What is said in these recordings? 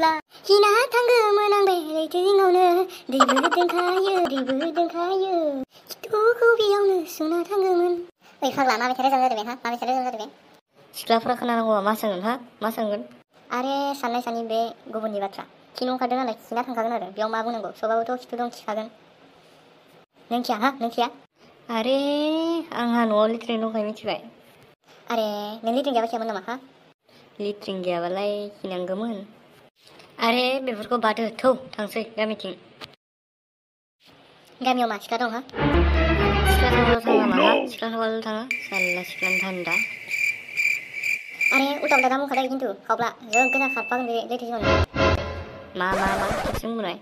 नायोब्ला हिना थांगौमोन आं बे लैथोआवनो दैबो दोंखायो खिथुखौ बेयावनो सुना थांगौमोन। ओइ फाग्ला मा मेथाइ रोजाबनो जादों बे मा मेथाइ रोजाबनो जादों बे? सिख्लाफोरा खोनानांगौबा मा सोंगोन मा सोंगोन? आरे साननाय सानि बे गुबुननि बाथ्रा खिनो ओंखारदों नालाय खिना थांखागोन आरो बेयाव मा बुंनांगौ सबाबोथ' खिथु दं खिखागोन। नों खिया? आरे आंहा न'आव लेट्रिन दंखायो मिथिबाय। आरे नों लेट्रिन गैयाबा खियामोन नामा हा? लेट्रिन गैयाबालाय खिनांगौमोन। आरे बेफोरखौ बादो थौ थांसै गामिथिं। गामियाव मा सिख्ला दं हा? सिख्ला थांबाल' थाङा मा हा? सिख्ला थांबाल' थाङा साला सिख्लानि धान्दा। आरे उल्टा उल्टा दाम बुंखादों खिन्थु खावब्ला जों गोजा खारफागोन बे लैथो जिङावनो। मा खेबसे बुंलाय?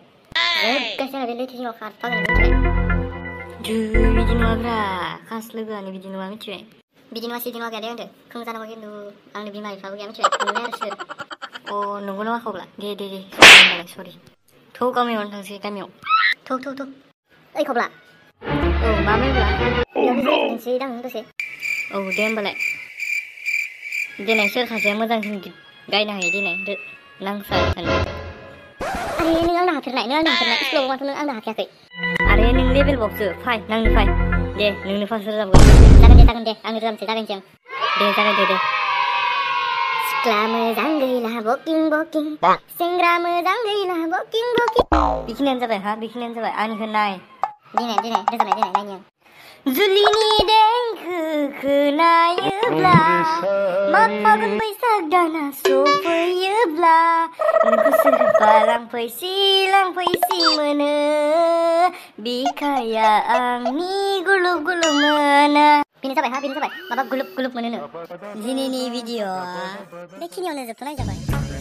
जों बे लैथो जिङाव खारफागोन मिथिबाय? बिदि नङाब्रा खास लोगोआनो बिदि नङा मिथिबाय? बिदि नङा सिदि नङा गैया दे आंदो खोंजानांगौ खिन्थु आंनि बिमा बिफाबो गैया मिथिबाय नोंलाय आरो सोर? अ नंगौ नामा खावब्ला? दे होनबालाय सरि। थौ गामियावनो थांसै गामियाव। थौ ओइ खावब्ला। औ मामोनब्ला? बेयावनो जिरायथ'नोसै दां दसे। औ दे होमबालाय। देनाय सोर सासेया मोजांसिन गायनो हायो देनाय नांसारिखानि। आरे नों आंनो हाफेरनाय स्कुलाव माथो नों आंनो हाखायाखै। आरे नों लेभेल बावसो फाय नांनो फाय। दे नोंनो फार्स्ट रोजाबगोन। जागोन दे आंनो रोजाबनोसै जागायनोसै आं। दे जागायदो दे। सिख्ला मोजां गैला बकिं सेंग्रा मोजां गैला बकिं। बेखिनियानो जाबाय हा बेखिनियानो जाबाय आंनिखौ नाय। देनाय रोजाबनाय नायनि आं। जुलिनि देंखो खोनायोब्ला माग फागुन बैसाग दाना सफैयोब्ला गोसोआ लांफैसि मोनो बिखाया आंनि गुलुब मोनो। बेनो जाबाय माबा गुलुब मोनोनो। दिनैनि भिडिअ'आ बेखिनियावनो जोबथ'नाय जाबाय।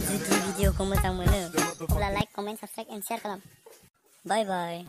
जुदि भिडिअ'खौ मोजां मोनो अब्ला like comment subscribe and share खालाम। बाय बाय।